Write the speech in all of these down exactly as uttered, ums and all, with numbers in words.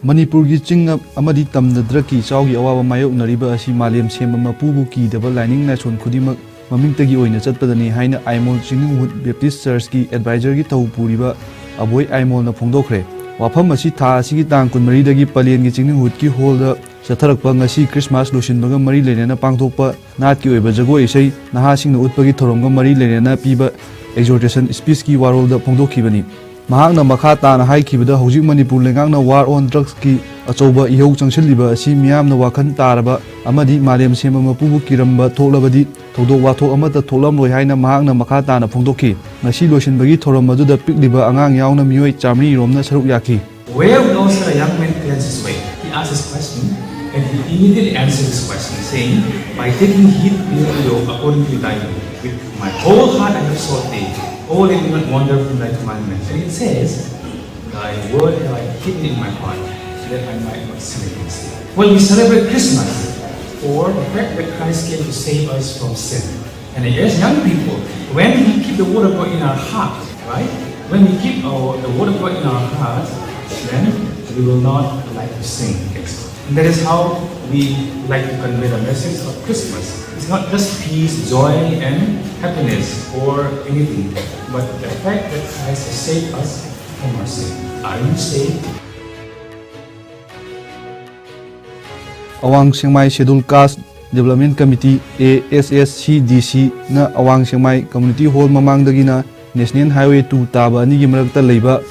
ꯃꯅꯤꯄꯨꯔꯒꯤ ꯆꯤꯡ ꯑꯃꯗꯤ ꯇꯝꯗ ꯗ꯭ꯔꯒꯀꯤ ꯏꯆꯥꯎꯒꯤ ꯑꯋꯥꯕ ꯃꯥꯌꯣꯛꯅꯔꯤꯕ ꯑꯁꯤ ꯃꯥꯂꯦꯝ ꯁꯦꯝꯕ ꯃꯄꯨꯕꯨ ꯀꯤꯗꯕ ꯂꯥꯏꯅꯤꯡ ꯂꯥꯏꯁꯣꯟ ꯈꯨꯗꯤꯡꯃꯛ ꯃꯃꯤꯡꯇꯒꯤ ꯑꯣꯏꯅ ꯆꯠꯄꯗꯅꯤ ꯍꯥꯏꯅ ꯑꯥꯏꯃꯣꯜ ꯆꯤꯡꯅꯨꯡꯍꯨꯠ ꯕꯦꯞꯇꯤꯁ ꯆꯔꯆꯀꯤ ꯑꯦꯗꯚꯥꯏꯖꯔꯒꯤ ꯊꯧ ꯄꯨꯔꯤꯕ ꯑꯕꯣꯏ ꯑꯥꯏꯃꯣꯜꯅ ꯐꯣꯡꯗꯣꯛꯈ꯭ꯔꯦ꯫ ꯋꯥꯐꯝ ꯑꯁꯤ ꯊꯥ ꯑꯁꯤꯒꯤ ꯇꯥꯡ ꯀꯨꯟꯃꯔꯤꯗꯒꯤ ꯄꯂꯦꯟꯒꯤ ꯆꯤꯡꯅꯨꯡꯍꯨꯠꯀꯤ ꯍꯣꯜꯗ ꯆꯠꯊꯔꯛꯄ ꯉꯁꯤ ꯈ꯭ꯔꯤꯁꯃꯥꯁ ꯂꯣꯏꯁꯤꯟꯕꯒ ꯃꯔꯤ ꯂꯩꯅꯅ ꯄꯥꯡꯊꯣꯛꯄ ꯅꯥꯠꯀꯤ ꯑꯣꯏꯕ ꯖꯒꯣꯏ ꯏꯁꯩ ꯅꯍꯥꯁꯤꯡꯅ ꯎꯠꯄꯒꯤ ꯊꯧꯔꯝꯒ ꯃꯔꯤ ꯂꯩꯅꯅ ꯄꯤꯕ ꯑꯦꯛꯖꯣꯔꯇꯦꯁꯟ ꯁ꯭ꯄꯤꯆꯀꯤ ꯋꯥꯔꯣꯜꯗ ꯐꯣꯡꯗꯣꯛꯈꯤꯕꯅꯤ꯫ ꯃꯍꯥꯛꯅ ꯃꯈꯥ ꯇꯥꯅ ꯍꯥꯏꯈꯤꯕꯗ, ꯍꯧꯖꯤꯛ ꯃꯅꯤꯄꯨꯔ ꯂꯩꯉꯥꯛꯅ war on drugsꯀꯤ ꯑꯆꯧꯕ ꯏꯍꯧ ꯆꯪꯁꯤꯜꯂꯤꯕ ꯑꯁꯤ ꯃꯤꯌꯥꯝꯅ ꯋꯥꯈꯜ ꯇꯥꯔꯕ ꯑꯃꯗꯤ ꯃꯥꯂꯦꯝ ꯁꯦꯝꯕ ꯃꯄꯨꯕꯨ ꯀꯤꯔꯝꯕ ꯊꯣꯛꯂꯕꯗꯤ ꯊꯧꯗꯣꯛ ꯋꯥꯊꯣꯛ ꯑꯃꯠꯇ ꯊꯣꯛꯂꯝꯂꯣꯏ ꯍꯥꯏꯅ ꯃꯍꯥꯛꯅ ꯃꯈꯥ ꯇꯥꯅ ꯐꯣꯡꯗꯣꯛꯈꯤ꯫ ꯉꯁꯤ ꯂꯣꯏꯁꯤꯟꯕꯒꯤ ꯊꯧꯔꯝ ꯑꯗꯨꯗ ꯄꯤꯛꯂꯤꯕ ꯑꯉꯥꯡ ꯌꯥꯎꯅ ꯃꯤꯑꯣꯏ ꯆꯥꯃꯔꯤ ꯔꯣꯝꯅ ꯁꯔꯨꯛ ꯌꯥꯈꯤ꯫ Where would also a young man cleanse his way? He asked this question, and he immediately answered this question, saying, "By taking heed daily, O, according to thy will. With my whole heart I have sought thee. O, let me not wander from thy commandments." And it says, "Thy word have I hidden in my heart, that I might not sin against thee." Well, we celebrate Christmas for the fact that Christ came to save us from sin. And as young people, when we keep the word of God in our heart, right? When we keep our, the word of God in our heart, then we will not like to sin against God. And that is how we like to convey the message of Christmas. It's not just peace, joy, and happiness or anything, but the fact that Christ has saved us from our sin. Are you saved? ꯑꯋꯥꯡ ꯁꯦꯡꯃꯥꯏ Scheduled Caste Development Committee, A S S C D C, ꯅ ꯑꯋꯥꯡ ꯁꯦꯡꯃꯥꯏ Community Hall ꯃꯃꯥꯡꯗꯒꯤꯅ National Highway two ꯇꯥꯕ ꯑꯅꯤꯒꯤ ꯃꯔꯛꯇ ꯂꯩꯕ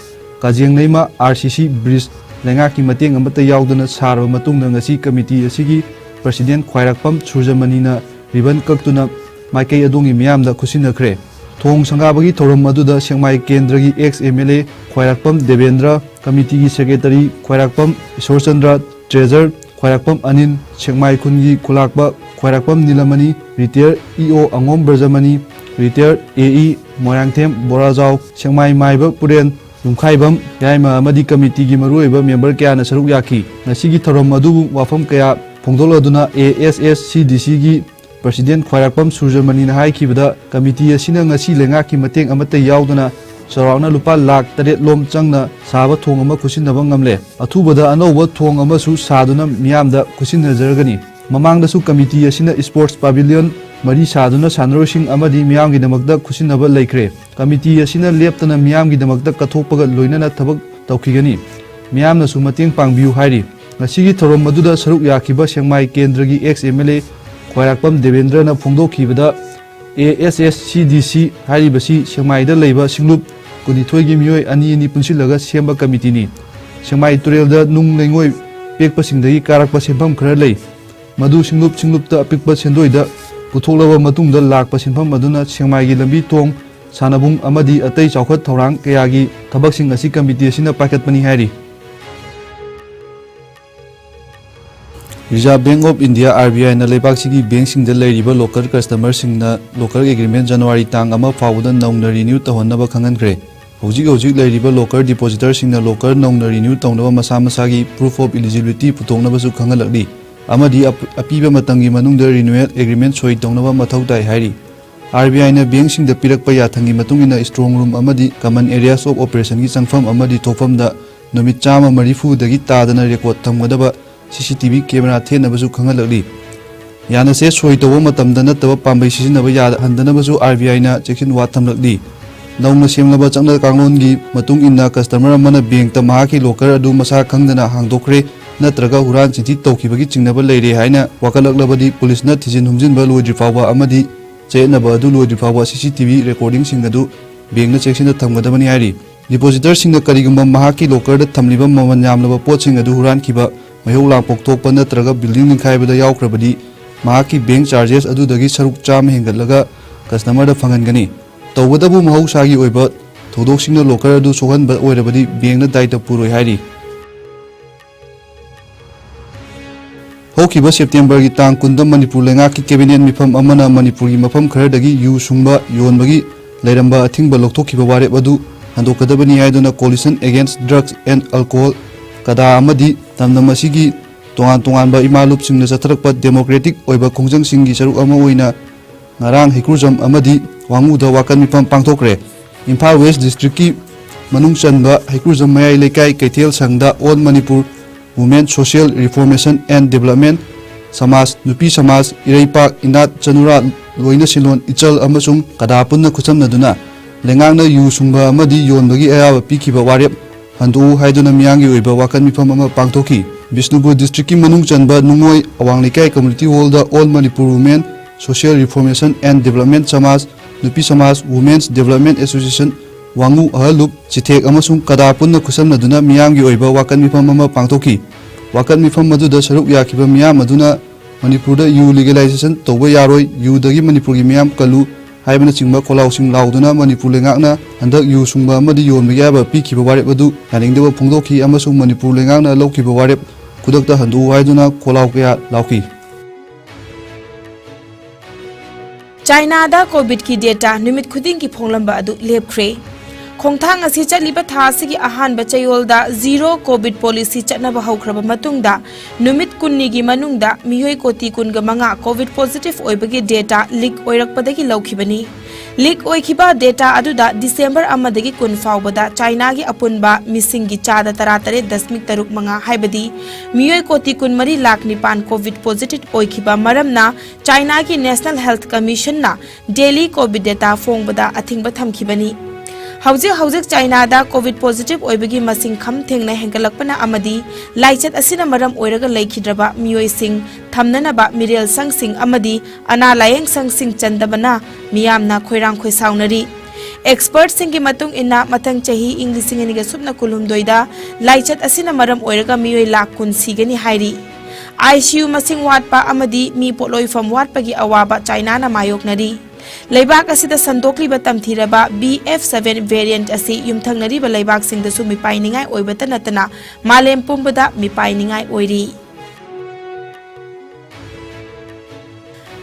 ꯀꯥꯖꯦꯡ ꯂꯩꯃ R C C bridge ꯂꯩꯉꯥꯛꯀꯤ ꯃꯇꯦꯡ ꯑꯃꯠꯇ ꯌꯥꯎꯗꯅ ꯁꯥꯔꯕ ꯃꯇꯨꯡꯗ ꯉꯁꯤ committee ꯑꯁꯤꯒꯤ president ꯈ꯭ꯋꯥꯏꯔꯥꯛꯄꯝ ꯁꯨꯔꯖꯃꯅꯤꯅ ribbon ꯀꯛꯇꯨꯅ ꯃꯥꯏꯀꯩ ꯑꯗꯣꯝꯒꯤ ꯃꯤꯌꯥꯝꯗ ꯈꯨꯠꯁꯤꯟꯅꯈ꯭ꯔꯦ꯫ ꯊꯣꯡ ꯁꯪꯒꯥꯕꯒꯤ ꯊꯧꯔꯝ ꯑꯗꯨꯗ ꯁꯦꯡꯃꯥꯏ ꯀꯦꯟꯗ꯭ꯔꯒꯤ ex M L A ꯈ꯭ꯋꯥꯏꯔꯥꯛꯄꯝ ꯗꯦꯕꯦꯟꯗ꯭ꯔ, committeeꯒꯤ secretary ꯈ꯭ꯋꯥꯏꯔꯥꯛꯄꯝ ꯏꯁꯣꯔꯆꯟꯗ꯭ꯔ, treasurer ꯈ꯭ꯋꯥꯏꯔꯥꯛꯄꯝ ꯑꯅꯤꯜ, ꯁꯦꯛꯃꯥꯏ ꯈꯨꯟꯒꯤ ꯈꯨꯂꯥꯛꯄ ꯈ꯭ꯋꯥꯏꯔꯥꯛꯄꯝ ꯅꯤꯂꯃꯅꯤ, retired E O ꯑꯉꯣꯝ ꯕ꯭ꯔꯖꯃꯅꯤ, retired A E Moirangthem ꯕꯣꯔꯥꯖꯥꯎ, ꯁꯦꯛꯃꯥꯏ ꯃꯥꯏꯕ ꯄꯨꯔꯦꯟ ꯌꯨꯝꯈꯥꯏꯕꯝ ꯌꯥꯏꯃ ꯑꯃꯗꯤ committeeꯒꯤ ꯃꯔꯨꯑꯣꯏꯕ member ꯀꯌꯥꯅ ꯁꯔꯨꯛ ꯌꯥꯈꯤ꯫ ꯉꯁꯤꯒꯤ ꯊꯧꯔꯝ ꯑꯗꯨꯕꯨ ꯋꯥꯐꯝ ꯀꯌꯥ ꯐꯣꯡꯗꯣꯛꯂꯗꯨꯅ A S S C D Cꯒꯤ president ꯈ꯭ꯋꯥꯏꯔꯥꯛꯄꯝ ꯁꯨꯔꯖꯃꯅꯤꯅ ꯍꯥꯏꯈꯤꯕꯗ, committee ꯑꯁꯤꯅ ꯉꯁꯤ ꯂꯩꯉꯥꯛꯀꯤ ꯃꯇꯦꯡ ꯑꯃꯠꯇ ꯌꯥꯎꯗꯅ ꯆꯥꯎꯔꯥꯛꯅ ꯂꯨꯄꯥ ꯂꯥꯈ ꯇꯔꯦꯠ ꯂꯣꯝ ꯆꯪꯅ ꯁꯥꯕ ꯊꯣꯡ ꯑꯃ ꯈꯨꯠꯁꯤꯟꯅꯕ ꯉꯝꯂꯦ꯫ ꯑꯊꯨꯕꯗ ꯑꯅꯧꯕ ꯊꯣꯡ ꯑꯃꯁꯨ ꯁꯥꯗꯨꯅ ꯃꯤꯌꯥꯝꯗ ꯈꯨꯠꯁꯤꯟꯅꯖꯔꯒꯅꯤ꯫ ꯃꯃꯥꯡꯗꯁꯨ ꯀꯃꯤꯇꯤ ꯑꯁꯤꯅ sports pavilion ꯃꯔꯤ ꯁꯥꯗꯨꯅ ꯁꯥꯟꯅꯔꯣꯏꯁꯤꯡ ꯑꯃꯗꯤ ꯃꯤꯌꯥꯝꯒꯤꯗꯃꯛꯇ ꯈꯨꯠꯁꯤꯟꯅꯕ ꯂꯩꯈ꯭ꯔꯦ꯫ ꯀꯃꯤꯇꯤ ꯑꯁꯤꯅ ꯂꯦꯞꯇꯅ ꯃꯤꯌꯥꯝꯒꯤꯗꯃꯛꯇ ꯀꯠꯊꯣꯛꯄꯒ ꯂꯣꯏꯅꯅ ꯊꯕꯛ ꯇꯧꯈꯤꯒꯅꯤ꯫ ꯃꯤꯌꯥꯝꯅꯁꯨ ꯃꯇꯦꯡ ꯄꯥꯡꯕꯤꯌꯨ ꯍꯥꯏꯔꯤ꯫ ꯉꯁꯤꯒꯤ ꯊꯧꯔꯝ ꯑꯗꯨꯗ ꯁꯔꯨꯛ ꯌꯥꯈꯤꯕ ꯁꯦꯛꯃꯥꯏ ꯀꯦꯟꯗ꯭ꯔꯒꯤ ex M L A ꯈ꯭ꯋꯥꯏꯔꯥꯛꯄꯝ ꯗꯦꯕꯦꯟꯗ꯭ꯔꯅ ꯐꯣꯡꯗꯣꯛꯈꯤꯕꯗ, A S S C D C ꯍꯥꯏꯔꯤꯕꯁꯤ ꯁꯦꯛꯃꯥꯏꯗ ꯂꯩꯕ ꯁꯤꯡꯂꯨꯞ ꯀꯨꯟꯅꯤꯊꯣꯏꯒꯤ ꯃꯤꯑꯣꯏ ꯑꯅꯤ ꯑꯅꯤ ꯄꯨꯟꯁꯤꯜꯂꯒ ꯁꯦꯝꯕ ꯀꯃꯤꯇꯤꯅꯤ꯫ ꯁꯦꯛꯃꯥꯏ ꯇꯨꯔꯦꯜꯗ ꯅꯨꯡ ꯂꯩꯉꯣꯏ ꯄꯦꯛꯄꯁꯤꯡꯗꯒꯤ ꯀꯥꯔꯛꯄ ꯁꯦꯟꯐꯝ ꯈꯔ ꯂꯩ꯫ ꯃꯗꯨ ꯁꯤꯡꯂꯨꯞ ꯁꯤꯡꯂꯨꯞꯇ ꯑꯄꯤꯛꯄ ꯁꯦꯟꯗꯣꯏꯗ ꯄꯨꯊꯣꯛꯂꯕ ꯃꯇꯨꯡꯗ ꯂꯥꯛꯄ ꯁꯦꯟꯐꯝ ꯑꯗꯨꯅ ꯁꯦꯛꯃꯥꯏꯒꯤ ꯂꯝꯕꯤ ꯊꯣꯡ, ꯁꯥꯟꯅꯕꯨꯡ ꯑꯃꯗꯤ ꯑꯇꯩ ꯆꯥꯎꯈꯠ ꯊꯧꯔꯥꯡ ꯀꯌꯥꯒꯤ ꯊꯕꯛꯁꯤꯡ ꯑꯁꯤ ꯀꯃꯤꯇꯤ ꯑꯁꯤꯅ ꯄꯥꯏꯈꯠꯄꯅꯤ ꯍꯥꯏꯔꯤ꯫ Reserve Bank of India, R B I ꯅ ꯂꯩꯕꯥꯛꯁꯤꯒꯤ ꯕꯦꯡꯁꯤꯡꯗ ꯂꯩꯔꯤꯕ locker customerꯁꯤꯡꯅ locker agreement January ꯇꯥꯡ ꯑꯃ ꯐꯥꯎꯕꯗ ꯅꯧꯅ renew ꯇꯧꯍꯟꯅꯕ ꯈꯪꯍꯟꯈ꯭ꯔꯦ꯫ ꯍꯧꯖꯤꯛ ꯍꯧꯖꯤꯛ ꯂꯩꯔꯤꯕ locker depositorꯁꯤꯡꯅ locker ꯅꯧꯅ renew ꯇꯧꯅꯕ ꯃꯁꯥ ꯃꯁꯥꯒꯤ proof of eligibility ꯄꯨꯊꯣꯛꯅꯕꯁꯨ ꯈꯪꯍꯜꯂꯛꯂꯤ ꯑꯃꯗꯤ ꯑꯄ-, ꯑꯄꯤꯕ ꯃꯇꯝꯒꯤ ꯃꯅꯨꯡꯗ renewal agreement ꯁꯣꯏ ꯇꯧꯅꯕ ꯃꯊꯧ ꯇꯥꯏ ꯍꯥꯏꯔꯤ꯫ R B I ꯅ ꯕꯦꯡꯁꯤꯡꯗ ꯄꯤꯔꯛꯄ ꯌꯥꯊꯪꯒꯤ ꯃꯇꯨꯡ ꯏꯟꯅ strong room ꯑꯃꯗꯤ common areas of operationꯒꯤ ꯆꯪꯐꯝ ꯑꯃꯗꯤ ꯊꯣꯛꯐꯝꯗ ꯅꯨꯃꯤꯠ ꯆꯥꯝꯃ ꯃꯔꯤꯐꯨꯗꯒꯤ ꯇꯥꯗꯅ record ꯊꯝꯒꯗꯕ C C T V camera ꯊꯦꯠꯅꯕꯁꯨ ꯈꯪꯍꯜꯂꯛꯂꯤ꯫ ꯌꯥꯅꯁꯦ ꯁꯣꯏ ꯇꯧꯕ ꯃꯇꯝꯗ ꯅꯠꯇꯕ ꯄꯥꯝꯕꯩ ꯁꯤꯖꯤꯟꯅꯕ ꯌꯥꯍꯟꯗꯅꯕꯁꯨ R B I ꯅ ꯆꯦꯛꯁꯤꯟ ꯋꯥ ꯊꯝꯂꯛꯂꯤ꯫ ꯅꯧꯅ ꯁꯦꯝꯂꯕ ꯆꯠꯅ ꯀꯥꯡꯂꯣꯟꯒꯤ ꯃꯇꯨꯡ ꯏꯟꯅ customer ꯑꯃꯅ bankꯇ ꯃꯍꯥꯛꯀꯤ locker ꯑꯗꯨ ꯃꯁꯥ ꯈꯪꯗꯅ ꯍꯥꯡꯗꯣꯛꯈ꯭ꯔꯦ ꯅꯠꯇ꯭ꯔꯒ ꯍꯨꯔꯥꯟ ꯆꯤꯟꯊꯤ ꯇꯧꯈꯤꯕꯒꯤ ꯆꯤꯡꯅꯕ ꯂꯩꯔꯦ ꯍꯥꯏꯅ ꯋꯥꯀꯠꯂꯛꯂꯕꯗꯤ ꯄꯨꯂꯤꯁꯅ ꯊꯤꯖꯤꯟ ꯍꯨꯝꯖꯤꯟꯕ ꯂꯣꯏꯗ꯭ꯔꯤ ꯐꯥꯎꯕ ꯑꯃꯗꯤ ꯆꯌꯦꯠꯅꯕ ꯑꯗꯨ ꯂꯣꯏꯗ꯭ꯔꯤ ꯐꯥꯎꯕ C C T V recordingꯁꯤꯡ ꯑꯗꯨ bankꯅ ꯆꯦꯛꯁꯤꯟꯅ ꯊꯝꯒꯗꯕꯅꯤ ꯍꯥꯏꯔꯤ꯫ Depositorꯁꯤꯡꯅ ꯀꯔꯤꯒꯨꯝꯕ ꯃꯍꯥꯛꯀꯤ lockerꯗ ꯊꯝꯂꯤꯕ ꯃꯃꯜ ꯌꯥꯝꯂꯕ ꯄꯣꯠꯁꯤꯡ ꯑꯗꯨ ꯍꯨꯔꯥꯟꯈꯤꯕ, ꯃꯩꯍꯧ ꯂꯥꯡꯄꯣꯛ ꯊꯣꯛꯄ ꯅꯠꯇ꯭ꯔꯒ building ꯅꯤꯡꯈꯥꯏꯕꯗ ꯌꯥꯎꯈ꯭ꯔꯕꯗꯤ ꯃꯍꯥꯛꯀꯤ bank charges ꯑꯗꯨꯗꯒꯤ ꯁꯔꯨꯛ ꯆꯥꯝꯃ ꯍꯦꯟꯒꯠꯂꯒ customerꯗ ꯐꯪꯍꯟꯒꯅꯤ꯫ ꯇꯧꯕꯇꯕꯨ ꯃꯍꯧꯁꯥꯒꯤ ꯑꯣꯏꯕ ꯊꯧꯗꯣꯛꯁꯤꯡꯅ locker ꯑꯗꯨ ꯁꯣꯛꯍꯟꯕ ꯑꯣꯏꯔꯕꯗꯤ bankꯅ ꯗꯥꯏꯇ ꯄꯨꯔꯣꯏ ꯍꯥꯏꯔꯤ꯫ ꯍꯧꯈꯤꯕ Septemberꯒꯤ ꯇꯥꯡ ꯀꯨꯟꯗ ꯃꯅꯤꯄꯨꯔ ꯂꯩꯉꯥꯛꯀꯤ cabinet ꯃꯤꯐꯝ ꯑꯃꯅ ꯃꯅꯤꯄꯨꯔꯒꯤ ꯃꯐꯝ ꯈꯔꯗꯒꯤ ꯌꯨ ꯁꯨꯡꯕ ꯌꯣꯟꯕꯒꯤ ꯂꯩꯔꯝꯕ ꯑꯊꯤꯡꯕ ꯂꯧꯊꯣꯛꯈꯤꯕ ꯋꯥꯔꯦꯞ ꯑꯗꯨ ꯍꯟꯗꯣꯛꯀꯗꯕꯅꯤ ꯍꯥꯏꯗꯨꯅ Coalition Against Drugs and Alcohol, ꯀꯗꯥ, ꯑꯃꯗꯤ ꯂꯝꯗꯝ ꯑꯁꯤꯒꯤ ꯇꯣꯉꯥꯟ ꯇꯣꯉꯥꯟꯕ ꯏꯃꯥ ꯂꯨꯞꯁꯤꯡꯅ ꯆꯠꯊꯔꯛꯄ democratic ꯑꯣꯏꯕ ꯈꯣꯡꯖꯪꯁꯤꯡꯒꯤ ꯁꯔꯨꯛ ꯑꯃ ꯑꯣꯏꯅ ꯉꯔꯥꯡ ꯍꯩꯀ꯭ꯔꯨꯖꯝ ꯑꯃꯗꯤ ꯋꯥꯉꯨꯗ ꯋꯥꯀꯠ ꯃꯤꯐꯝ ꯄꯥꯡꯊꯣꯛꯈ꯭ꯔꯦ꯫ ꯏꯝꯐꯥꯜ ꯋꯦꯁ ꯗꯤꯁꯇ꯭ꯔꯤꯛꯀꯤ ꯃꯅꯨꯡ ꯆꯟꯕ ꯍꯩꯀ꯭ꯔꯨꯖꯝ ꯃꯌꯥꯏ ꯂꯩꯀꯥꯏ ꯀꯩꯊꯦꯜ ꯁꯪꯗ All Manipur Women Social Reformation and Development ꯁꯃꯥꯖ, ꯅꯨꯄꯤ ꯁꯃꯥꯖ, ꯏꯔꯩꯄꯥꯛ, ꯏꯅꯥꯠ, ꯆꯅꯨꯔꯥ, ꯂꯣꯏꯅ ꯁꯤꯂꯣꯟ, ꯏꯆꯜ ꯑꯃꯁꯨꯡ ꯀꯗꯥ ꯄꯨꯟꯅ ꯈꯨꯠꯁꯝꯅꯗꯨꯅ ꯂꯩꯉꯥꯛꯅ ꯌꯨ ꯁꯨꯡꯕ ꯑꯃꯗꯤ ꯌꯣꯟꯕꯒꯤ ꯑꯌꯥꯕ ꯄꯤꯈꯤꯕ ꯋꯥꯔꯦꯞ ꯍꯟꯗꯣꯛꯎ ꯍꯥꯏꯗꯨꯅ ꯃꯤꯌꯥꯝꯒꯤ ꯑꯣꯏꯕ ꯋꯥꯀꯠ ꯃꯤꯐꯝ ꯑꯃ ꯄꯥꯡꯊꯣꯛꯈꯤ꯫ ꯕꯤꯁꯅꯨꯄꯨꯔ ꯗꯤꯁꯇ꯭ꯔꯤꯛꯀꯤ ꯃꯅꯨꯡ ꯆꯟꯕ ꯅꯨꯡꯉꯣꯏ ꯑꯋꯥꯡ ꯂꯩꯀꯥꯏ ꯀꯝꯃ꯭ꯌꯨꯅꯤꯇꯤ ꯍꯣꯜꯗ All Manipur Women Social Reformation and Development ꯁꯃꯥꯖ, ꯅꯨꯄꯤ ꯁꯃꯥꯖ, Women's Development Association, ꯋꯥꯉꯨ ꯑꯍꯜꯂꯨꯞ, ꯆꯤꯊꯦꯛ ꯑꯃꯁꯨꯡ ꯀꯗꯥ ꯄꯨꯟꯅ ꯈꯨꯠꯁꯝꯅꯗꯨꯅ ꯃꯤꯌꯥꯝꯒꯤ ꯑꯣꯏꯕ ꯋꯥꯀꯠ ꯃꯤꯐꯝ ꯑꯃ ꯄꯥꯡꯊꯣꯛꯈꯤ꯫ ꯋꯥꯀꯠ ꯃꯤꯐꯝ ꯑꯗꯨꯗ ꯁꯔꯨꯛ ꯌꯥꯈꯤꯕ ꯃꯤꯌꯥꯝ ꯑꯗꯨꯅ ꯃꯅꯤꯄꯨꯔꯗ ꯌꯨ ꯂꯤꯒꯦꯂꯥꯏꯖꯦꯁꯟ ꯇꯧꯕ ꯌꯥꯔꯣꯏ, ꯌꯨꯗꯒꯤ ꯃꯅꯤꯄꯨꯔꯒꯤ ꯃꯤꯌꯥꯝ ꯀꯜꯂꯨ ꯍꯥꯏꯕꯅꯆꯤꯡꯕ ꯈꯣꯜꯂꯥꯎꯁꯤꯡ ꯂꯥꯎꯗꯨꯅ ꯃꯅꯤꯄꯨꯔ ꯂꯩꯉꯥꯛꯅ ꯍꯟꯗꯛ ꯌꯨ ꯁꯨꯡꯕ ꯑꯃꯗꯤ ꯌꯣꯟꯕꯒꯤ ꯑꯌꯥꯕ ꯄꯤꯈꯤꯕ ꯋꯥꯔꯦꯞ ꯑꯗꯨ ꯌꯥꯅꯤꯡꯗꯕ ꯐꯣꯡꯗꯣꯛꯈꯤ ꯑꯃꯁꯨꯡ ꯃꯅꯤꯄꯨꯔ ꯂꯩꯉꯥꯛꯅ ꯂꯧꯈꯤꯕ ꯋꯥꯔꯦꯞ ꯈꯨꯗꯛꯇ ꯍꯟꯗꯣꯛꯎ ꯍꯥꯏꯗꯨꯅ ꯈꯣꯜꯂꯥꯎ ꯀꯌꯥ ꯂꯥꯎꯈꯤ꯫ ꯆꯥꯏꯅꯥꯗ ꯀꯣꯚꯤꯗꯀꯤ ꯗꯦꯇꯥ ꯅꯨꯃꯤꯠ ꯈꯨꯗꯤꯡꯒꯤ ꯐꯣꯡꯂꯝꯕ ꯑꯗꯨ ꯂꯦꯞꯈ꯭ꯔꯦ꯫ ꯈꯣꯡꯊꯥꯡ ꯑꯁꯤ ꯆꯠꯂꯤꯕ ꯊꯥ ꯑꯁꯤꯒꯤ ꯑꯍꯥꯟꯕ ꯆꯌꯣꯜꯗ ꯖꯤꯔꯣ ꯀꯣꯚꯤꯗ ꯄꯣꯂꯤꯁꯤ ꯆꯠꯅꯕ ꯍꯧꯈ꯭ꯔꯕ ꯃꯇꯨꯡꯗ ꯅꯨꯃꯤꯠ ꯀꯨꯟꯅꯤꯒꯤ ꯃꯅꯨꯡꯗ ꯃꯤꯑꯣꯏ ꯀꯣꯇꯤ ꯀꯨꯟꯒ ꯃꯉꯥ ꯀꯣꯚꯤꯗ ꯄꯣꯖꯤꯇꯤꯚ ꯑꯣꯏꯕꯒꯤ ꯗꯦꯇꯥ ꯂꯤꯛ ꯑꯣꯏꯔꯛꯄꯗꯒꯤ ꯂꯧꯈꯤꯕꯅꯤ꯫ ꯂꯤꯛ ꯑꯣꯏꯈꯤꯕ ꯗꯦꯇꯥ ꯑꯗꯨꯗ ꯗꯤꯁꯦꯝꯕꯔ ꯑꯃꯗꯒꯤ ꯀꯨꯟ ꯐꯥꯎꯕꯗ ꯆꯥꯏꯅꯥꯒꯤ ꯑꯄꯨꯟꯕ ꯃꯤꯁꯤꯡꯒꯤ ꯆꯥꯗ ꯇꯔꯥꯇꯔꯦꯠ ꯗꯁꯃꯤꯛ ꯇꯔꯨꯛ ꯃꯉꯥ, ꯍꯥꯏꯕꯗꯤ ꯃꯤꯑꯣꯏ ꯀꯣꯇꯤ ꯀꯨꯟꯃꯔꯤ ꯂꯥꯈ ꯅꯤꯄꯥꯟ ꯀꯣꯚꯤꯗ ꯄꯣꯖꯤꯇꯤꯚ ꯑꯣꯏꯈꯤꯕ ꯃꯔꯝꯅ ꯆꯥꯏꯅꯥꯒꯤ ꯅꯦꯁꯅꯦꯜ ꯍꯦꯜꯊ ꯀꯃꯤꯁꯟꯅ ꯗꯦꯂꯤ ꯀꯣꯚꯤꯗ ꯗꯦꯇꯥ ꯐꯣꯡꯕꯗ ꯑꯊꯤꯡꯕ ꯊꯝꯈꯤꯕꯅꯤ꯫ ꯍꯧꯖꯤꯛ ꯍꯧꯖꯤꯛ ꯆꯥꯏꯅꯥꯗ ꯀꯣꯚꯤꯗ ꯄꯣꯖꯤꯇꯤꯚ ꯑꯣꯏꯕꯒꯤ ꯃꯁꯤꯡ ꯈꯝ ꯊꯦꯡꯅ ꯍꯦꯟꯒꯠꯂꯛꯄꯅ ꯑꯃꯗꯤ ꯂꯥꯏꯆꯠ ꯑꯁꯤꯅ ꯃꯔꯝ ꯑꯣꯏꯔꯒ ꯂꯩꯈꯤꯗ꯭ꯔꯕ ꯃꯤꯑꯣꯏꯁꯤꯡ ꯊꯝꯅꯅꯕ ꯃꯤꯔꯦꯜ ꯁꯪꯁꯤꯡ ꯑꯃꯗꯤ ꯑꯅꯥ ꯂꯥꯌꯦꯡ ꯁꯪꯁꯤꯡ ꯆꯟꯗꯕꯅ ꯃꯤꯌꯥꯝꯅ ꯈꯣꯏꯔꯥꯡ ꯈꯣꯏꯁꯥꯎꯅꯔꯤ꯫ ꯑꯦꯛꯁꯄꯔꯠꯁꯤꯡꯒꯤ ꯃꯇꯨꯡ ꯏꯟꯅ, ꯃꯊꯪ ꯆꯍꯤ ꯏꯪ ꯂꯤꯁꯤꯡ ꯑꯅꯤꯒ ꯁꯨꯞꯅ ꯀꯨꯟꯍꯨꯝꯗꯣꯏꯗ ꯂꯥꯏꯆꯠ ꯑꯁꯤꯅ ꯃꯔꯝ ꯑꯣꯏꯔꯒ ꯃꯤꯑꯣꯏ ꯂꯥꯈ ꯀꯨꯟ ꯁꯤꯒꯅꯤ ꯍꯥꯏꯔꯤ꯫ ꯑꯥꯏ ꯁꯤ ꯌꯨ ꯃꯁꯤꯡ ꯋꯥꯠꯄ ꯑꯃꯗꯤ ꯃꯤ ꯄꯣꯠꯂꯣꯏꯐꯝ ꯋꯥꯠꯄꯒꯤ ꯑꯋꯥꯕ ꯆꯥꯏꯅꯥꯅ ꯃꯥꯌꯣꯛꯅꯔꯤ꯫ ꯂꯩꯕꯥꯛ ꯑꯁꯤꯗ ꯁꯟꯗꯣꯛꯂꯤꯕ ꯇꯝꯊꯤꯔꯕ ꯕꯤ ꯑꯦꯐ ꯁꯚꯦꯟ ꯚꯦꯔꯤꯌꯦꯟꯠ ꯑꯁꯤ ꯌꯨꯝꯊꯪꯅꯔꯤꯕ ꯂꯩꯕꯥꯛꯁꯤꯡꯗꯁꯨ ꯃꯤꯄꯥꯏꯅꯤꯡꯉꯥꯏ ꯑꯣꯏꯕꯇ ꯅꯠꯇꯅ ꯃꯥꯂꯦꯝ ꯄꯨꯝꯕꯗ ꯃꯤꯄꯥꯏꯅꯤꯡꯉꯥꯏ ꯑꯣꯏꯔꯤ꯫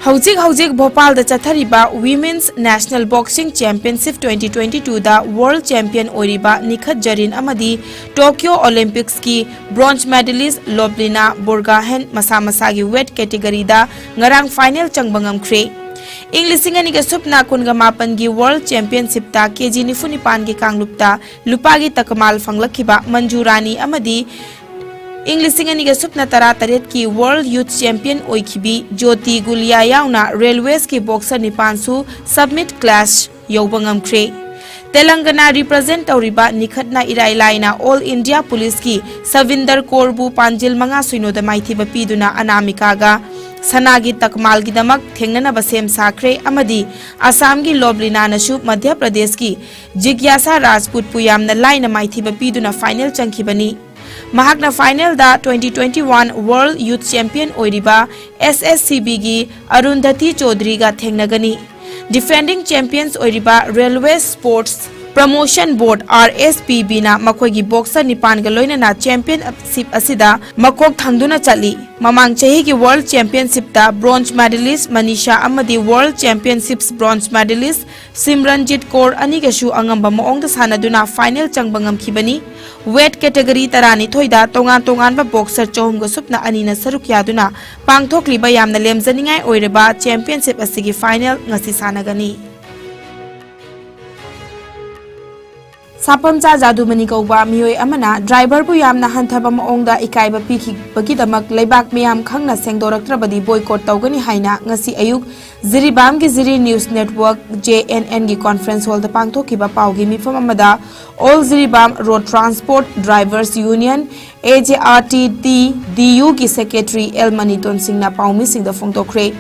ꯍꯧꯖꯤꯛ ꯍꯧꯖꯤꯛ ꯚꯣꯄꯥꯜꯗ ꯆꯠꯊꯔꯤꯕ Women's National Boxing Championship twenty twenty-two ꯗ world champion ꯑꯣꯏꯔꯤꯕ ꯅꯤꯈꯠ ꯖꯔꯤꯟ ꯑꯃꯗꯤ Tokyo Olympics ꯀꯤ bronze medalist ꯂꯣꯕ꯭ꯂꯤꯅꯥ ꯕꯣꯔꯒꯥꯍꯦꯟ ꯃꯁꯥ ꯃꯁꯥꯒꯤ weight category ꯗ ꯉꯔꯥꯡ final ꯆꯪꯕ ꯉꯝꯈ꯭ꯔꯦ꯫ ꯏꯪ ꯂꯤꯁꯤꯡ ꯑꯅꯤꯒ ꯁꯨꯞꯅ ꯀꯨꯟꯒ ꯃꯥꯄꯟꯒꯤ World Championshipꯇ ꯀꯦꯖꯤ ꯅꯤꯐꯨ ꯅꯤꯄꯥꯟꯒꯤ ꯀꯥꯡꯂꯨꯞꯇ ꯂꯨꯄꯥꯒꯤ ꯇꯀꯃꯥꯜ ꯐꯪꯂꯛꯈꯤꯕ ꯃꯟꯖꯨ ꯔꯥꯅꯤ ꯑꯃꯗꯤ ꯏꯪ ꯂꯤꯁꯤꯡ ꯑꯅꯤꯒ ꯁꯨꯞꯅ ꯇꯔꯥꯇꯔꯦꯠꯀꯤ World Youth Champion ꯑꯣꯏꯈꯤꯕꯤ ꯖꯣꯇꯤ ꯒꯨꯂꯤꯌꯥ ꯌꯥꯎꯅ Railwaysꯀꯤ boxer ꯅꯤꯄꯥꯟꯁꯨ submit clash ꯌꯧꯕ ꯉꯝꯈ꯭ꯔꯦ꯫ ꯇꯦꯂꯪꯒꯅꯥ represent ꯇꯧꯔꯤꯕ ꯅꯤꯈꯠꯅ ꯏꯔꯥꯏ ꯂꯥꯏꯅ All India Policeꯀꯤ ꯁꯕꯤꯟꯗꯔ ꯀꯣꯔꯕꯨ ꯄꯥꯟꯖꯤꯜ ꯃꯉꯥ ꯁꯨꯏꯅꯣꯗ ꯃꯥꯏꯊꯤꯕ ꯄꯤꯗꯨꯅ ꯑꯅꯥꯃꯤꯀꯥꯒ ꯁꯅꯥꯒꯤ ꯇꯀꯃꯥꯜꯒꯤꯗꯃꯛ ꯊꯦꯡꯅꯅꯕ ꯁꯦꯝ ꯁꯥꯈ꯭ꯔꯦ ꯑꯃꯗꯤ ꯑꯁꯥꯝꯒꯤ ꯂꯣꯕꯂꯤꯅꯥꯅꯁꯨ ꯃꯙ꯭ꯌ ꯄ꯭ꯔꯗꯦꯁꯀꯤ ꯖꯤꯒ꯭ꯌꯥꯁꯥ ꯔꯥꯖꯄꯨꯠꯄꯨ ꯌꯥꯝꯅ ꯂꯥꯏꯅ ꯃꯥꯏꯊꯤꯕ ꯄꯤꯗꯨꯅ final ꯆꯪꯈꯤꯕꯅꯤ꯫ ꯃꯍꯥꯛꯅ finalꯗ twenty twenty-one World Youth Champion ꯑꯣꯏꯔꯤꯕ SSCBꯒꯤ ꯑꯔꯨꯟꯙꯇꯤ ꯆꯧꯙꯔꯤꯒ ꯊꯦꯡꯅꯒꯅꯤ꯫ Defending champions ꯑꯣꯏꯔꯤꯕ Railway Sports Promotion Board, RSPBꯅ ꯃꯈꯣꯏꯒꯤ boxer ꯅꯤꯄꯥꯟꯒ ꯂꯣꯏꯅꯅ championship ꯑꯁꯤꯗ ꯃꯀꯣꯛ ꯊꯪꯗꯨꯅ ꯆꯠꯂꯤ꯫ ꯃꯃꯥꯡ ꯆꯍꯤꯒꯤ World Championshipꯇ bronze medalist ꯃꯅꯤꯁꯥ ꯑꯃꯗꯤ World Championships bronze medalist ꯁꯤꯝꯔꯟꯖꯤꯠ ꯀꯧꯔ ꯑꯅꯤꯒꯁꯨ ꯑꯉꯝꯕ ꯃꯑꯣꯡꯗ ꯁꯥꯟꯅꯗꯨꯅ final ꯆꯪꯕ ꯉꯝꯈꯤꯕꯅꯤ꯫ Weight category ꯇꯔꯥꯅꯤꯊꯣꯏꯗ ꯇꯣꯉꯥꯟ ꯇꯣꯉꯥꯟꯕ boxer ꯆꯍꯨꯝꯒ ꯁꯨꯞꯅ ꯑꯅꯤꯅ ꯁꯔꯨꯛ ꯌꯥꯗꯨꯅ ꯄꯥꯡꯊꯣꯛꯂꯤꯕ ꯌꯥꯝꯅ ꯂꯦꯝꯖꯅꯤꯡꯉꯥꯏ ꯑꯣꯏꯔꯕ championship ꯑꯁꯤꯒꯤ final ꯉꯁꯤ ꯁꯥꯟꯅꯒꯅꯤ꯫ ꯁꯥꯄꯝꯆꯥ ꯖꯥꯗꯨꯃꯅꯤ ꯀꯧꯕ ꯃꯤꯑꯣꯏ ꯑꯃꯅ driverꯕꯨ ꯌꯥꯝꯅ ꯍꯟꯊꯕ ꯃꯑꯣꯡꯗ ꯏꯀꯥꯏꯕ ꯄꯤꯈꯤꯕꯒꯤꯗꯃꯛ ꯂꯩꯕꯥꯛ ꯃꯤꯌꯥꯝ ꯈꯪꯅ ꯁꯦꯡꯗꯣꯔꯛꯇ꯭ꯔꯕꯗꯤ boycott ꯇꯧꯒꯅꯤ ꯍꯥꯏꯅ ꯉꯁꯤ ꯑꯌꯨꯛ ꯖꯤꯔꯤꯕꯥꯝꯒꯤ ꯖꯤꯔꯤ News Network, JNNꯒꯤ conference hallꯗ ꯄꯥꯡꯊꯣꯛꯈꯤꯕ ꯄꯥꯎꯒꯤ ꯃꯤꯐꯝ ꯑꯃꯗ All Jiribam Road Transport Drivers Union, AJRTTDUꯒꯤ secretary ꯑꯦꯜ ꯃꯅꯤꯇꯣꯟ ꯁꯤꯡꯅ ꯄꯥꯎꯃꯤꯁꯤꯡꯗ ꯐꯣꯡꯗꯣꯛꯈ꯭ꯔꯦ꯫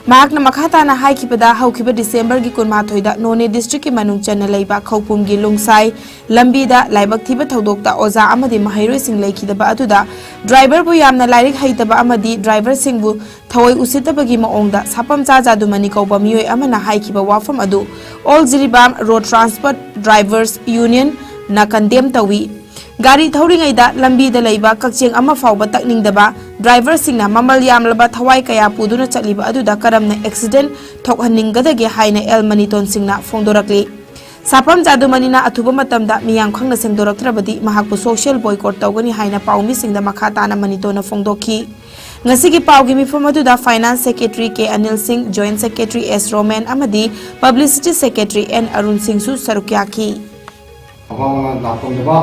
ꯃꯍꯥꯛꯅ ꯃꯈꯥ ꯇꯥꯅ ꯍꯥꯏꯈꯤꯕꯗ, ꯍꯧꯈꯤꯕ Decemberꯒꯤ ꯀꯨꯟꯃꯥꯊꯣꯏꯗ ꯅꯣꯅꯦ districtꯀꯤ ꯃꯅꯨꯡ ꯆꯟꯅ ꯂꯩꯕ ꯈꯧꯄꯨꯝꯒꯤ ꯂꯨꯡꯁꯥꯏ ꯂꯝꯕꯤꯗ ꯂꯥꯏꯕꯛ ꯊꯤꯕ ꯊꯧꯗꯣꯛꯇ ꯑꯣꯖꯥ ꯑꯃꯗꯤ ꯃꯍꯩꯔꯣꯏꯁꯤꯡ ꯂꯩꯈꯤꯗꯕ ꯑꯗꯨꯗ driverꯕꯨ ꯌꯥꯝꯅ ꯂꯥꯏꯔꯤꯛ ꯍꯩꯇꯕ ꯑꯃꯗꯤ driverꯁꯤꯡꯕꯨ ꯊꯑꯣꯏ ꯎꯁꯤꯠꯇꯕꯒꯤ ꯃꯑꯣꯡꯗ ꯁꯥꯄꯝꯆꯥ ꯖꯥꯗꯨꯃꯅꯤ ꯀꯧꯕ ꯃꯤꯑꯣꯏ ꯑꯃꯅ ꯍꯥꯏꯈꯤꯕ ꯋꯥꯐꯝ ꯑꯗꯨ All Jiribam Road Transport Drivers Unionꯅ condemn ꯇꯧꯏ꯫ ꯒꯥꯔꯤ ꯊꯧꯔꯤꯉꯩꯗ ꯂꯝꯕꯤꯗ ꯂꯩꯕ ꯀꯛꯆꯦꯡ ꯑꯃ ꯐꯥꯎꯕ ꯇꯛꯅꯤꯡꯗꯕ driverꯁꯤꯡꯅ ꯃꯃꯜ ꯌꯥꯝꯂꯕ ꯊꯋꯥꯏ ꯀꯌꯥ ꯄꯨꯗꯨꯅ ꯆꯠꯂꯤꯕ ꯑꯗꯨꯗ ꯀꯔꯝꯅ accident ꯊꯣꯛꯍꯟꯅꯤꯡꯒꯗꯒꯦ ꯍꯥꯏꯅ ꯑꯦꯜ ꯃꯅꯤꯇꯣꯟ ꯁꯤꯡꯅ ꯐꯣꯡꯗꯣꯔꯛꯂꯤ꯫ ꯁꯥꯐꯝ ꯖꯥꯗꯨꯃꯅꯤꯅ ꯑꯊꯨꯕ ꯃꯇꯝꯗ ꯃꯤꯌꯥꯝ ꯈꯪꯅ ꯁꯦꯡꯗꯣꯔꯛꯇ꯭ꯔꯕꯗꯤ ꯃꯍꯥꯛꯄꯨ social boycott ꯇꯧꯒꯅꯤ ꯍꯥꯏꯅ ꯄꯥꯎꯃꯤꯁꯤꯡꯗ ꯃꯈꯥ ꯇꯥꯅ ꯃꯅꯤꯇꯣꯟꯅ ꯐꯣꯡꯗꯣꯛꯈꯤ꯫ ꯉꯁꯤꯒꯤ ꯄꯥꯎꯒꯤ ꯃꯤꯐꯝ ꯑꯗꯨꯗ Finance Secretary ꯀꯦ ꯑꯅꯤꯜ ꯁꯤꯡ, Joint Secretary ꯑꯦꯁ ꯔꯣꯃꯦꯟ ꯑꯃꯗꯤ Publicity Secretary ꯑꯦꯟ ꯑꯔꯨꯟ ꯁꯤꯡꯁꯨ ꯁꯔꯨꯛ ꯌꯥꯈꯤ꯫ ꯑꯄꯥꯝꯕ ꯂꯥꯛꯐꯝꯗꯕ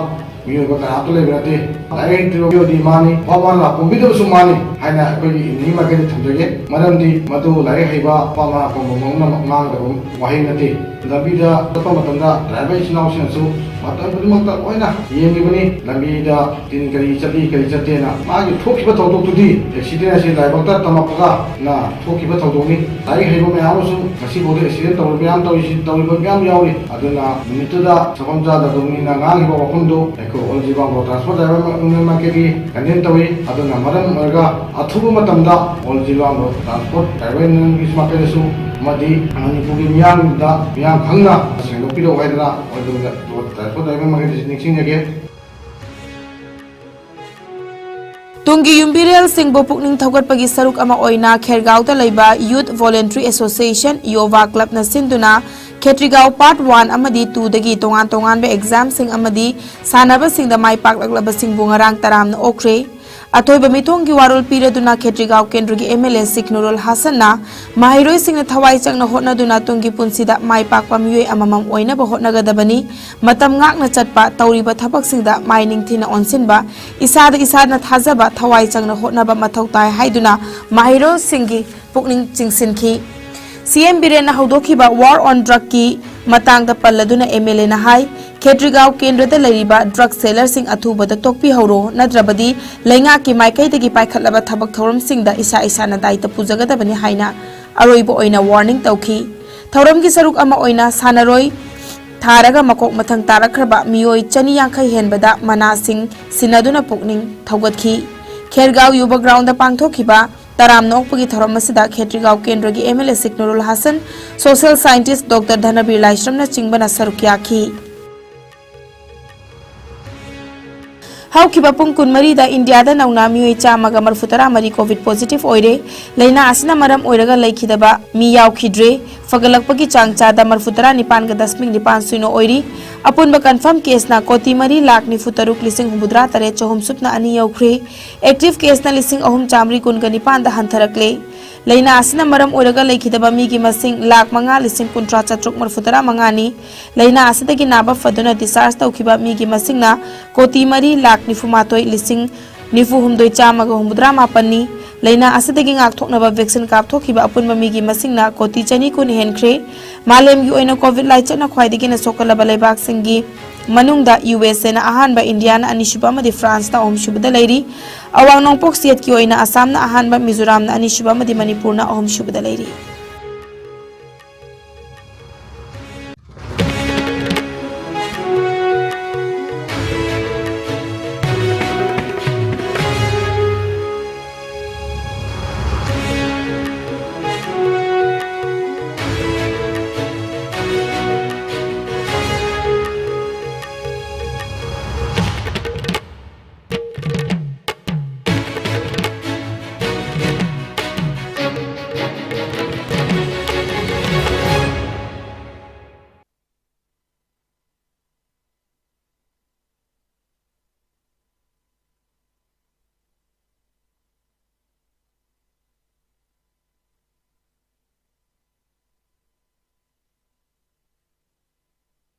ꯃꯤꯑꯣꯏꯕ ꯀꯅꯥꯝꯇ ꯂꯩꯕ ꯅꯠꯇꯦ꯫ ꯂꯥꯏꯔꯤꯛ ꯍꯩꯇ꯭ꯔꯕ ꯃꯤꯑꯣꯏꯗꯤ ꯃꯥꯅꯤ, ꯑꯄꯥꯝꯕ ꯂꯥꯛꯐꯝꯕꯤꯗꯕꯁꯨ ꯃꯥꯅꯤ ꯍꯥꯏꯅ ꯑꯩꯈꯣꯏꯒꯤ ꯏꯅꯤꯡ ꯃꯥꯏꯀꯩꯗ ꯊꯝꯖꯒꯦ꯫ ꯃꯔꯝꯗꯤ ꯃꯗꯨ ꯂꯥꯏꯔꯤꯛ ꯍꯩꯕ ꯑꯄꯥꯝꯕ ꯂꯥꯛꯐꯝ ꯃꯑꯣꯡꯅ ꯉꯥꯡꯒꯗꯕ ꯋꯥꯍꯩ ꯅꯠꯇꯦ꯫ ꯂꯝꯕꯤꯗ ꯆꯠꯄ ꯃꯇꯝꯗ driver ꯏꯆꯤꯟ ꯏꯅꯥꯎꯁꯤꯡꯅꯁꯨ ꯃꯇꯝ ꯈꯨꯗꯤꯡꯃꯛꯇ ꯂꯣꯏꯅ ꯌꯦꯡꯂꯤꯕꯅꯤ꯫ ꯂꯝꯕꯤꯗ ꯇꯤꯟ ꯀꯔꯤ ꯆꯠꯂꯤ ꯀꯔꯤ ꯆꯠꯇꯦꯅ ꯃꯥꯒꯤ ꯊꯣꯛꯈꯤꯕ ꯊꯧꯗꯣꯛꯇꯨꯗꯤ accident ꯑꯁꯤ ꯂꯥꯏꯕꯛꯇ ꯇꯝꯃꯛꯄꯒ ꯅ ꯊꯣꯛꯈꯤꯕ ꯊꯧꯗꯣꯛꯅꯤ꯫ ꯂꯥꯏꯔꯤꯛ ꯍꯩꯕ ꯃꯌꯥꯝ ꯑꯃꯁꯨ ꯉꯁꯤꯐꯥꯎꯗ accident ꯇꯧꯔꯤꯕ ꯃꯌꯥꯝ ꯇꯧꯔꯤꯁꯤ, ꯇꯧꯔꯤꯕ ꯃꯌꯥꯝ ꯌꯥꯎꯔꯤ꯫ ꯑꯗꯨꯅ ꯅꯨꯃꯤꯠꯇꯨꯗ ꯁꯒꯣꯜ ꯆꯥꯗꯕ ꯃꯤꯅ ꯉꯥꯡꯉꯤꯕ ꯋꯥꯐꯝꯗꯨ ꯑꯩꯈꯣꯏ All Zeliangrong Transport Driver Union ꯃꯥꯏꯀꯩꯗꯒꯤ condemn ꯇꯧꯏ꯫ ꯑꯗꯨꯅ ꯃꯔꯝ ꯑꯣꯏꯔꯒ ꯑꯊꯨꯕ ꯃꯇꯝꯗ All Zeliangrong Transport Driver Union ꯒꯤ ꯃꯥꯏꯀꯩꯗꯁꯨ ꯑꯃꯗꯤ ꯃꯅꯤꯄꯨꯔꯒꯤ ꯃꯤꯌꯥꯝꯗ, ꯃꯤꯌꯥꯝ ꯈꯪꯅ ꯁꯦꯡꯗꯣꯛꯄꯤꯔꯛꯎ ꯍꯥꯏꯗꯅ All Zeliangrong Transport Driver ꯃꯥꯏꯀꯩꯗꯁꯨ ꯅꯤꯡꯁꯤꯡꯖꯒꯦ꯫ ꯇꯨꯡꯒꯤ ꯌꯨꯝꯕꯤꯔꯦꯜꯁꯤꯡꯕꯨ ꯄꯨꯛꯅꯤꯡ ꯊꯧꯒꯠꯄꯒꯤ ꯁꯔꯨꯛ ꯑꯃ ꯑꯣꯏꯅ ꯈꯦꯔꯒꯥꯎꯗ ꯂꯩꯕ Youth Voluntary Association, ꯌꯣꯚꯥ ꯀ꯭ꯂꯕꯅ ꯁꯤꯟꯗꯨꯅ ꯈꯦꯇ꯭ꯔꯤꯒꯥꯎ Part One ꯑꯃꯗꯤ Two ꯗꯒꯤ ꯇꯣꯉꯥꯟ ꯇꯣꯉꯥꯟꯕ exam ꯁꯤꯡ ꯑꯃꯗꯤ ꯁꯥꯟꯅꯕꯁꯤꯡꯗ ꯃꯥꯏ ꯄꯥꯛꯂꯛꯂꯕꯁꯤꯡꯕꯨ ꯉꯔꯥꯡ ꯇꯔꯥꯝꯅ ꯑꯣꯛꯈ꯭ꯔꯦ꯫ ꯑꯊꯣꯏꯕ ꯃꯤꯊꯣꯡꯒꯤ ꯋꯥꯔꯣꯜ ꯄꯤꯔꯗꯨꯅ ꯈꯦꯇ꯭ꯔꯤꯒꯥꯎ ꯀꯦꯟꯗ꯭ꯔꯒꯤ M L A ꯁꯤꯈ ꯅꯨꯔꯨꯜ ꯍꯥꯁꯟꯅ ꯃꯍꯩꯔꯣꯏꯁꯤꯡꯅ ꯊꯋꯥꯏ ꯆꯪꯅ ꯍꯣꯠꯅꯗꯨꯅ ꯇꯨꯡꯒꯤ ꯄꯨꯟꯁꯤꯗ ꯃꯥꯏ ꯄꯥꯛꯄ ꯃꯤꯑꯣꯏ ꯑꯃꯃꯝ ꯑꯣꯏꯅꯕ ꯍꯣꯠꯅꯒꯗꯕꯅꯤ꯫ ꯃꯇꯝ ꯉꯥꯛꯅ ꯆꯠꯄ, ꯇꯧꯔꯤꯕ ꯊꯕꯛꯁꯤꯡꯗ ꯃꯥꯏ ꯅꯤꯡꯊꯤꯅ ꯑꯣꯟꯁꯤꯟꯕ, ꯏꯁꯥꯗ ꯏꯁꯥꯅ ꯊꯥꯖꯕ, ꯊꯋꯥꯏ ꯆꯪꯅ ꯍꯣꯠꯅꯕ ꯃꯊꯧ ꯇꯥꯏ ꯍꯥꯏꯗꯨꯅ ꯃꯍꯩꯔꯣꯏꯁꯤꯡꯒꯤ ꯄꯨꯛꯅꯤꯡ ꯆꯤꯡꯁꯤꯟꯈꯤ꯫ C M ꯕꯤꯔꯦꯟꯅ ꯍꯧꯗꯣꯛꯈꯤꯕ War on Drug ꯀꯤ ꯃꯇꯥꯡꯗ ꯄꯜꯂꯗꯨꯅ M L A ꯅ ꯍꯥꯏ, ꯈꯦꯇ꯭ꯔꯤꯒꯥꯎ ꯀꯦꯟꯗ꯭ꯔꯗ ꯂꯩꯔꯤꯕ drug seller ꯁꯤꯡ ꯑꯊꯨꯕꯗ ꯇꯣꯛꯄꯤꯍꯧꯔꯣ, ꯅꯠꯇ꯭ꯔꯕꯗꯤ ꯂꯩꯉꯥꯛꯀꯤ ꯃꯥꯏꯀꯩꯗꯒꯤ ꯄꯥꯏꯈꯠꯂꯕ ꯊꯕꯛ ꯊꯧꯔꯝꯁꯤꯡꯗ ꯏꯁꯥ ꯏꯁꯥꯅ ꯗꯥꯏꯇ ꯄꯨꯖꯒꯗꯕꯅꯤ ꯍꯥꯏꯅ ꯑꯔꯣꯏꯕ ꯑꯣꯏꯅ warning ꯇꯧꯈꯤ꯫ ꯊꯧꯔꯝꯒꯤ ꯁꯔꯨꯛ ꯑꯃ ꯑꯣꯏꯅ ꯁꯥꯟꯅꯔꯣꯏ ꯊꯥꯔꯒ ꯃꯀꯣꯛ ꯃꯊꯪ ꯇꯥꯔꯛꯈ꯭ꯔꯕ ꯃꯤꯑꯣꯏ ꯆꯅꯤ ꯌꯥꯡꯈꯩ ꯍꯦꯟꯕꯗ ꯃꯅꯥꯁꯤꯡ ꯁꯤꯟꯅꯗꯨꯅ ꯄꯨꯛꯅꯤꯡ ꯊꯧꯒꯠꯈꯤ꯫ ꯈꯦꯔꯒꯥꯎ ꯌꯨꯕ ground ꯗ ꯄꯥꯡꯊꯣꯛꯈꯤꯕ ꯇꯔꯥꯝꯅ ꯑꯣꯛꯄꯒꯤ ꯊꯧꯔꯝ ꯑꯁꯤꯗ ꯈꯦꯇ꯭ꯔꯤꯒꯥꯎ ꯀꯦꯟꯗ꯭ꯔꯒꯤ M L A Sikh ꯅꯨꯔꯨꯜ Hasan, social scientist Doctor ꯙꯅꯕꯤꯔ ꯂꯥꯏꯁ꯭ꯔꯝꯅꯆꯤꯡꯕꯅ ꯁꯔꯨꯛ ꯌꯥꯈꯤ꯫ ꯍꯧꯈꯤꯕ ꯄꯨꯡ ꯀꯨꯟꯃꯔꯤꯗ ꯏꯟꯗꯤꯌꯥꯗ ꯅꯧꯅ ꯃꯤꯑꯣꯏ ꯆꯥꯝꯃꯒ ꯃꯔꯤꯐꯨꯇꯔꯥ ꯃꯔꯤ ꯀꯣꯚꯤꯗ ꯄꯣꯖꯤꯇꯤꯚ ꯑꯣꯏꯔꯦ꯫ ꯂꯥꯏꯅꯥ ꯑꯁꯤꯅ ꯃꯔꯝ ꯑꯣꯏꯔꯒ ꯂꯩꯈꯤꯗꯕ ꯃꯤ ꯌꯥꯎꯈꯤꯗ꯭ꯔꯦ꯫ ꯐꯒꯠꯂꯛꯄꯒꯤ ꯆꯥꯡ ꯆꯥꯗ ꯃꯔꯤꯐꯨꯇꯔꯥ ꯅꯤꯄꯥꯟꯒ ꯗꯁꯃꯤꯛ ꯅꯤꯄꯥꯟ ꯁꯤꯅꯣ ꯑꯣꯏꯔꯤ꯫ ꯑꯄꯨꯟꯕ ꯀꯟꯐꯥꯔꯝ ꯀꯦꯁꯅ ꯀꯣꯇꯤ ꯃꯔꯤ ꯂꯥꯈ ꯅꯤꯐꯨ ꯇꯔꯨꯛ ꯂꯤꯁꯤꯡ ꯍꯨꯝꯐꯨꯇꯔꯥ ꯇꯔꯦꯠ ꯆꯍꯨꯝ ꯁꯨꯞꯅ ꯑꯅꯤ ꯌꯧꯈ꯭ꯔꯦ꯫ ꯑꯦꯛꯇꯤꯚ ꯀꯦꯁꯅ ꯂꯤꯁꯤꯡ ꯑꯍꯨꯝ ꯆꯥꯃꯔꯤ ꯀꯨꯟꯒ ꯅꯤꯄꯥꯟꯗ ꯍꯟꯊꯔꯛꯂꯦ꯫ ꯂꯥꯏꯅꯥ ꯑꯁꯤꯅ ꯃꯔꯝ ꯑꯣꯏꯔꯒ ꯂꯩꯈꯤꯗꯕ ꯃꯤꯒꯤ ꯃꯁꯤꯡ ꯂꯥꯈ ꯃꯉꯥ ꯂꯤꯁꯤꯡ ꯀꯨꯟꯊ꯭ꯔꯥ ꯆꯥꯇ꯭ꯔꯨꯛ ꯃꯔꯤꯐꯨꯇꯔꯥ ꯃꯉꯥꯅꯤ꯫ ꯂꯥꯏꯅꯥ ꯑꯁꯤꯗꯒꯤ ꯅꯥꯕ ꯐꯗꯨꯅ ꯗꯤꯁꯆꯥꯔꯖ ꯇꯧꯈꯤꯕ ꯃꯤꯒꯤ ꯃꯁꯤꯡꯅ ꯀꯣꯇꯤ ꯃꯔꯤ ꯂꯥꯈ ꯅꯤꯐꯨ ꯃꯥꯊꯣꯏ ꯂꯤꯁꯤꯡ ꯅꯤꯐꯨ ꯍꯨꯝꯗꯣꯏ ꯆꯥꯝꯃꯒ ꯍꯨꯝꯐꯨꯇꯔꯥ ꯃꯥꯄꯟꯅꯤ꯫ ꯂꯥꯏꯅꯥ ꯑꯁꯤꯗꯒꯤ ꯉꯥꯛꯊꯣꯛꯅꯕ ꯚꯦꯛꯁꯤꯟ ꯀꯥꯞꯊꯣꯛꯈꯤꯕ ꯑꯄꯨꯟꯕ ꯃꯤꯒꯤ ꯃꯁꯤꯡꯅ ꯀꯣꯇꯤ ꯆꯅꯤ ꯀꯨꯟ ꯍꯦꯟꯈ꯭ꯔꯦ꯫ ꯃꯥꯂꯦꯝꯒꯤ ꯑꯣꯏꯅ ꯀꯣꯚꯤꯗ ꯂꯥꯏꯆꯠꯅ ꯈ꯭ꯋꯥꯏꯗꯒꯤ ꯍꯦꯟꯅ ꯁꯣꯛꯀꯜꯂꯕ ꯂꯩꯕꯥꯛꯁꯤꯡꯒꯤ ꯃꯅꯨꯡꯗ ꯌꯨ ꯑꯦꯁ ꯑꯦꯅ ꯑꯍꯥꯟꯕ, ꯏꯟꯗꯤꯌꯥꯅ ꯑꯅꯤꯁꯨꯕ ꯑꯃꯗꯤ ꯐ꯭ꯔꯥꯟꯁꯅ ꯑꯍꯨꯝꯁꯨꯕꯗ ꯂꯩꯔꯤ꯫ ꯑꯋꯥꯡ ꯅꯣꯡꯄꯣꯛ ꯁꯤꯌꯦꯠꯀꯤ ꯑꯣꯏꯅ ꯑꯁꯥꯝꯅ ꯑꯍꯥꯟꯕ, ꯃꯤꯖꯣꯔꯥꯝꯅ ꯑꯅꯤꯁꯨꯕ ꯑꯃꯗꯤ ꯃꯅꯤꯄꯨꯔꯅ ꯑꯍꯨꯝꯁꯨꯕꯗ ꯂꯩꯔꯤ꯫